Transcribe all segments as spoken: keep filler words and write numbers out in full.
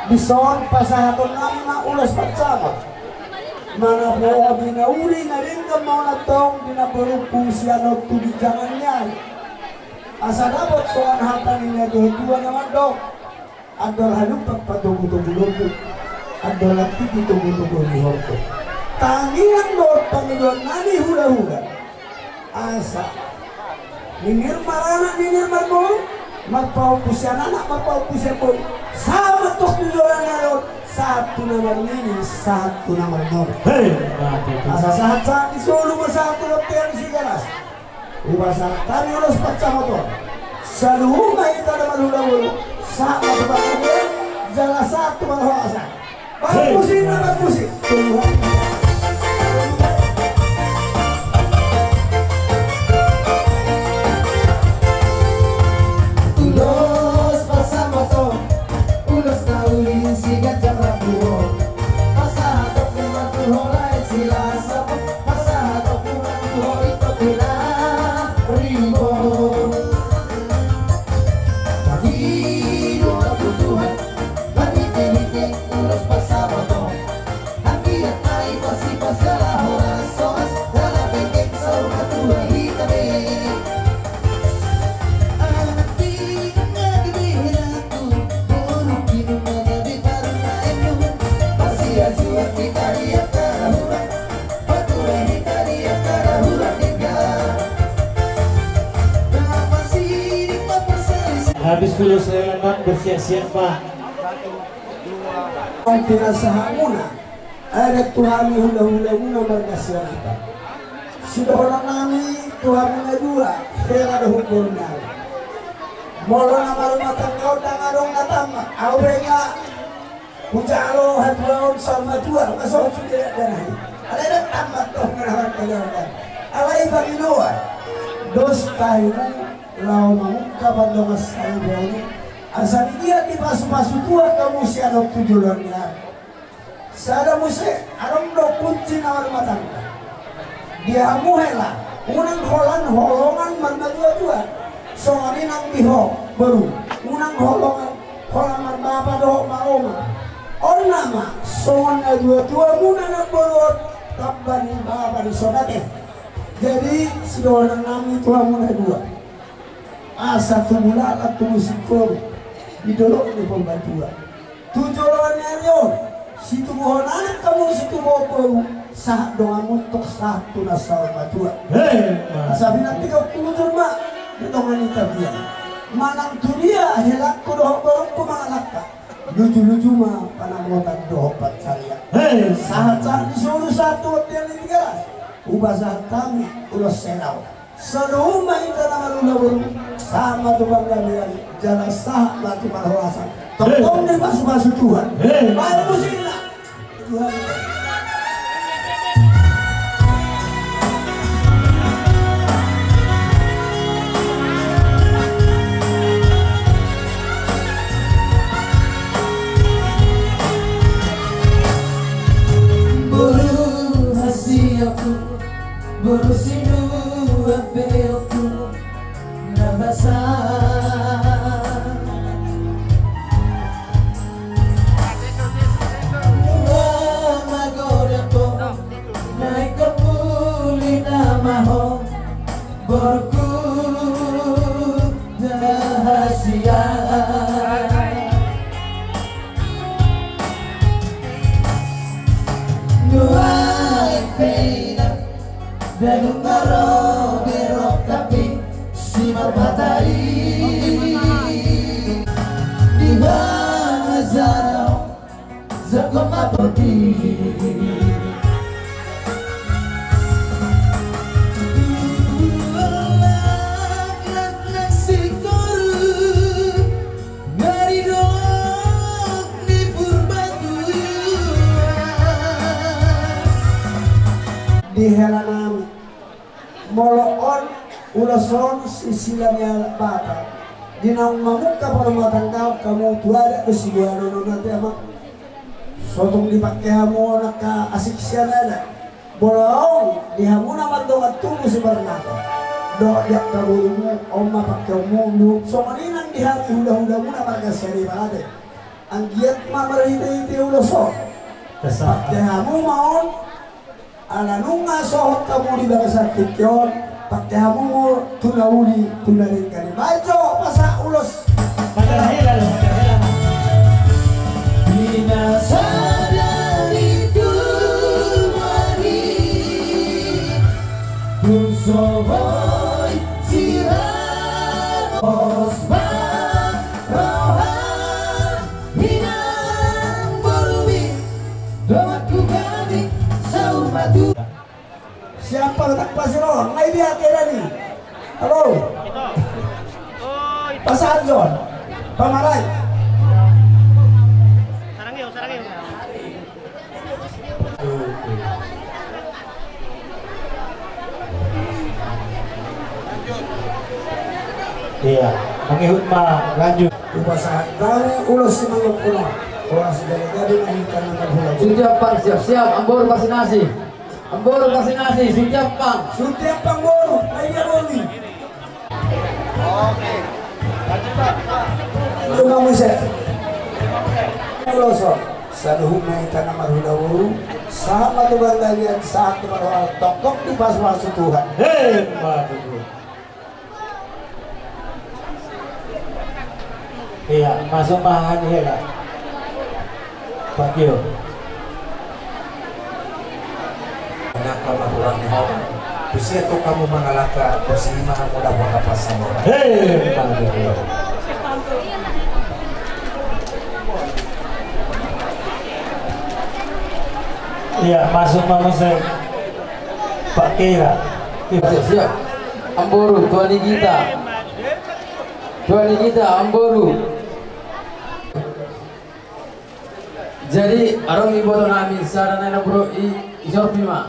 Dison pasahaton nami ma ulos pansamot. Manapohon di na uli na denggan ma on antong di namborungku sian on tu ginjangan ni ari. Asa dapot songon hata ni natuatua na mandok: Andor halumpang patogutogu lombok, andor lampiti togutogu ni horbo. Tangiang dohot pangidoan nami hulahula. Asa ningir maranak, ningir marboru, marpahompu sian anak, marpahompu sian boru. Sahat ma tong tu joloan ni ari on, sahat tu na marnini, sahat tu na marnono. Hei, mantap. Asa sahat-sahat ni solu ma sahat tu bontean ni Sigaras. Hupasahat hami ulos pansamot on. Saluhut ma hita na marhulahula, sahat ma tu panggabean, jala sahat tu parhorasan. Parmusik na parmusik. Ulos pansamot on, ulos na uli siganjang rambu on. Pasahaton ma tu ho lae Silasap. Pasahaton ma tu ho ito Pinaribot. Pangido ma tu Tuhan, marhitehite ulos pansamot on. Anggiat ma dipasipasi jala horas, horas jala bege saur matua hita be. Anak piga na di bere nangku, boru piga na di parumaenmu. Marsiajuan hita di angka na hurang. Habis ulos lelangan bersiap-siap ma. Pinasahatmuna adat tu hami hulahulamuna marga Sianipar. Sidohonon nami tu hamuna dua, hela dohot boru nami. Molo na marumah tangga on ndang adong na tammat, au be nga hujalo hatuaon saur matua, nga songon sude danahi. Alai ndang tammat dohot manahan kaliaran. Alai pangidoan, dos tahimu laho mangungkap andongan saripeon i. Asa anggiat dipasupasu Tuhan hamu sian on tu joloan ni ari. Sada muse, adong do kunci na marumah tangga. Di hamu hela, unang holan holongan marmatuatua. Songon i nang di ho boru, unang holongan, holan marbapa dohot maroma. On nama songon natuatuamuna namboru on, tamba ni bapa ni sonate. Jadi sidohonon nami tu hamuna dua, asa tubu laklak tubu singkoru di dolok ni Purbatua. Tu joloan ni ari on, situbuhon anak hamu, situbuhon boru, sahat donganmu tong sahat tu na saur matua. Hei, ma. Asa pinantikhon hujur ma di tonga ni tapian. Manang tudia helangku dohot borungku mangalangka, lujuluju ma panamotan dohot pansarian. Hei. Sahat-sahat ni solu sahat tu bontean ni Tigaras. Hupasahat hami ulos selau. Saluhut ma hita na marhulahula, sahat ma tu panggabean, jala sahat ma tu parhorasan. Tongtong dipasupasu Tuhan. Baen musikna. Tuhan. Boru hasianku, boru sinuan peopku, na basa. Nunga magodang ho, na ingkon muli nama ho, borungku na hasian. Nuaeng pe inang, ndang nunga ro be rongkap i simarmata i. Di bagasan on, jangkon ma portibi. Laklak nang singkoru, na di dolok ni Purbatua. Di hela nami, molo on ulos on sisila ni adat Batak, di naung mamungka parrumatanggaon hamu tu adat do siboanon on ate, amang. So tung dipangke hamu on angka asing sian adat. Molo on di hamuna mardongan tubu simarnata dohot di angka borumu, on ma pangkeonmu, songon i nang di hami hulahulamuna marga Sianipar ate. Anggiat ma marhite-hite ulos on. Pangke hamu ma on. Ala nunga sohot hamu di bagasan tingki on, pangke hamu ma tu na uli, tu na denggan i. Baen jo pasahat ulos. Di na sada ni tuan i, dung so boi sirang, pos ma roha ni amang boru i, dongan tu hami saur matua. Siapa letak pasir on? Ngai dia kira ni. Halo. Pasahat jo on. Pamarai. Iya, mangihut ma lanjut. Upasahat tadi ulos si mangok kuno. Ulos dari tadi mangihut karena tak pulang. Sutiampang, siap-siap, amboru Pasinasi. Amboru Pasinasi, Sutiampang. Sutiampang boru, na ia boru i. Oke. Lanjut, Bang Muse. Ulos on. Saluhutna hita na marhula boru, sahat ma tu panggabean, sahat tu marhula, tongtong dipasu-pasu Tuhan. Hei, ma tutu. Iya, masuk ma ni hela. Pak Tio. Nangka ma hurang ni hau. Tusi tu hamu mangalangka, tusi ma hamu dapotan pasamora. Hei, Pak Tio. Iya, masuk ma muse. Pak Kira. Siap, siap. Amboru, tuan i hita. Tuan i hita, amboru. Jadi, adong iboto nami, sada nai na bro i, i sorpi ma.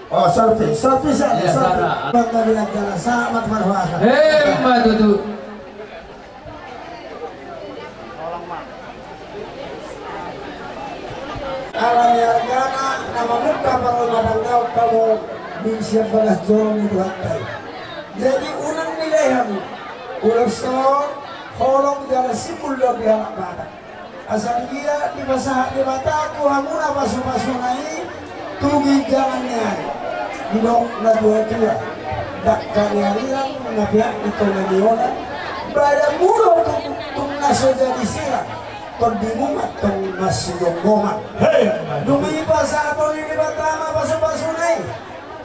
Oh, sorpi, sorpi sa, iya, sorpi. Sada. Bang, kami yang jalan, selamat berpuasa. Hei, ma tutu. Ala ni argana, na mamungka parlumanan gaut hamu di sian bagas joro ni Tuhanta i. Jadi, unang nilehon, ulos on, holong jala simbol do di halak Batak. Asa di dia dipasahat Debata tu hamu na pasu-pasuna i tu ginjangan ni ari. Didok na tua-tua, dangka ni ariran na peak di tonga ni onan. Badanmu do tung, tung na so jadi sirang, tondimu ma tong na sigomgoman. Hei! Dung i pasahaton ni Debata ma pasu-pasuna i.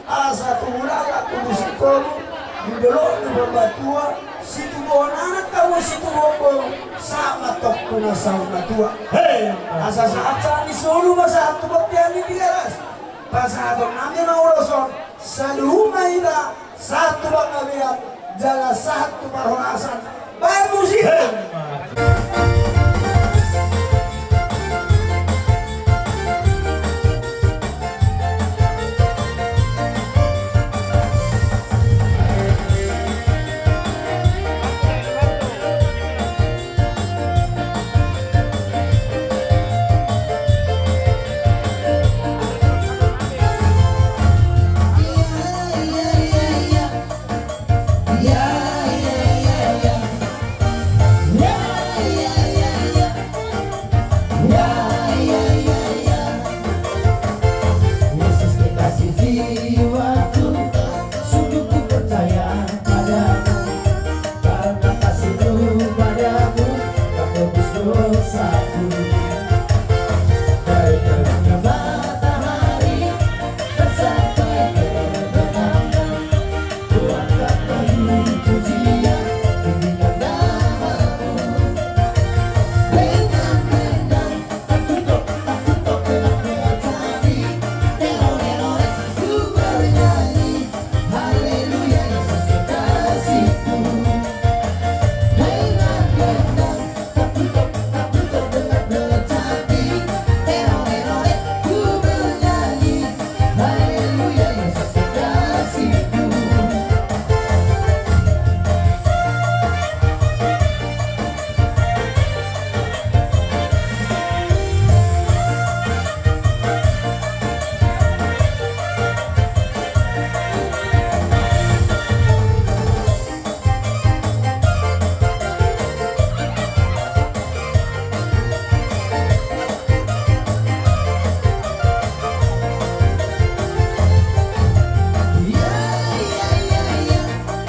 Asa tu hulala tu musik tolu, di dolok ni Purbatua, situbuhon anak hamu situbuhon boru, sahat ma tong tu na saur matua. Hei! Asa sahat-sahat ni solu ma sahat tu bontean ni Tigaras. Pasahaton nami ma ulos on, saluhut ma hita, sahat tu panggabean, jala sahat tu parhorasan. Baen musik. Yesus kekasih jiwaku, sungguh ku percaya padamu, karena kasih-Mu padaku, tak tebus dosaku. Dari terbitnya matahari, tersampai terbenamnya, ku akan pergi.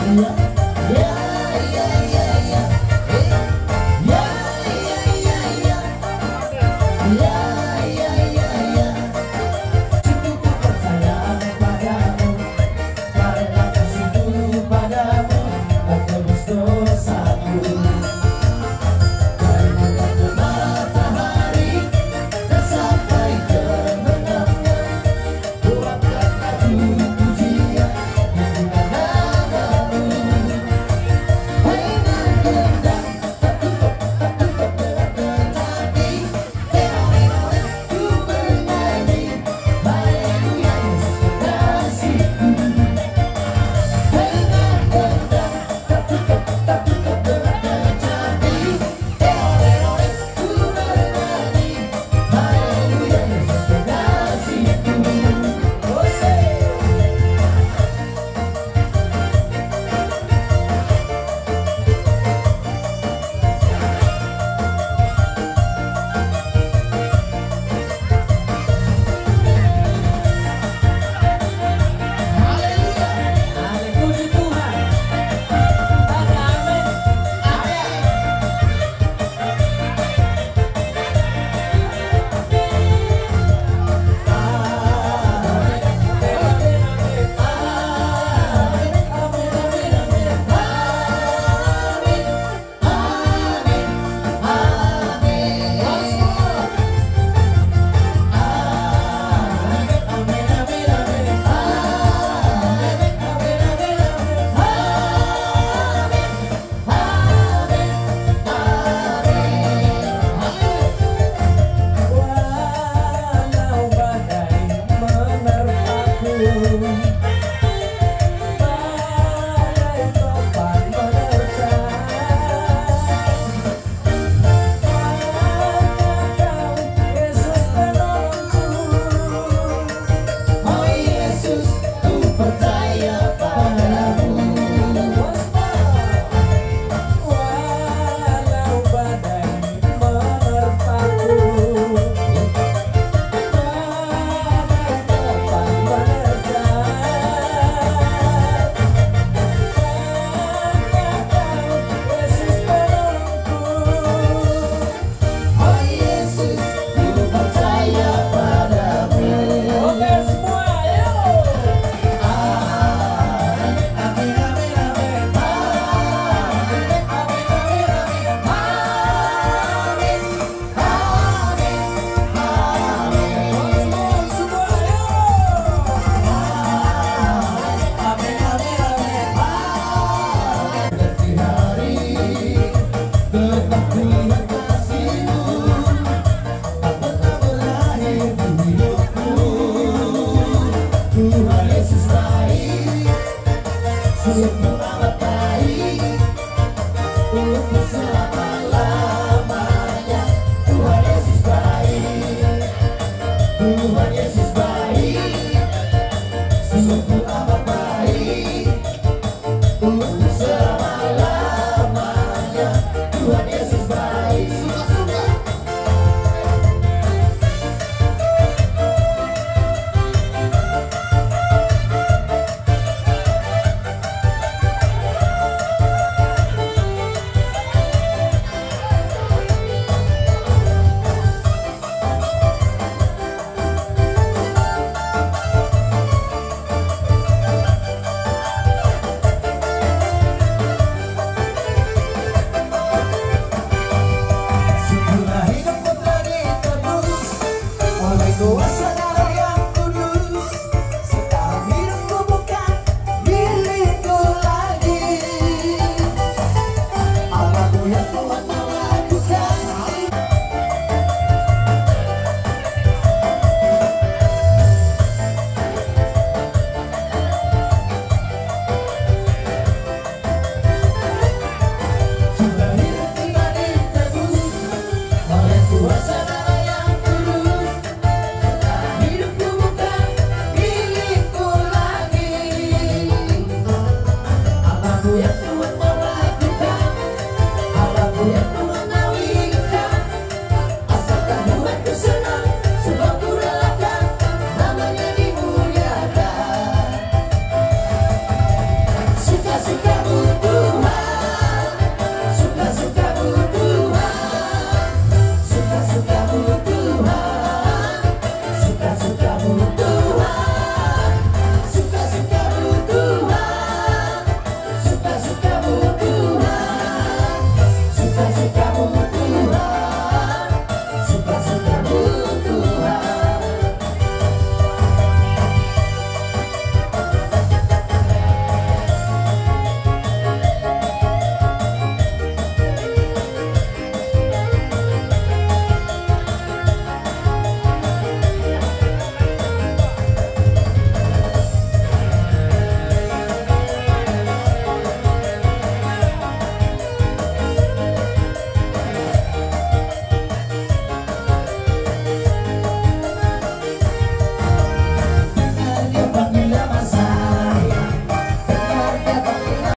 Iya. Iya.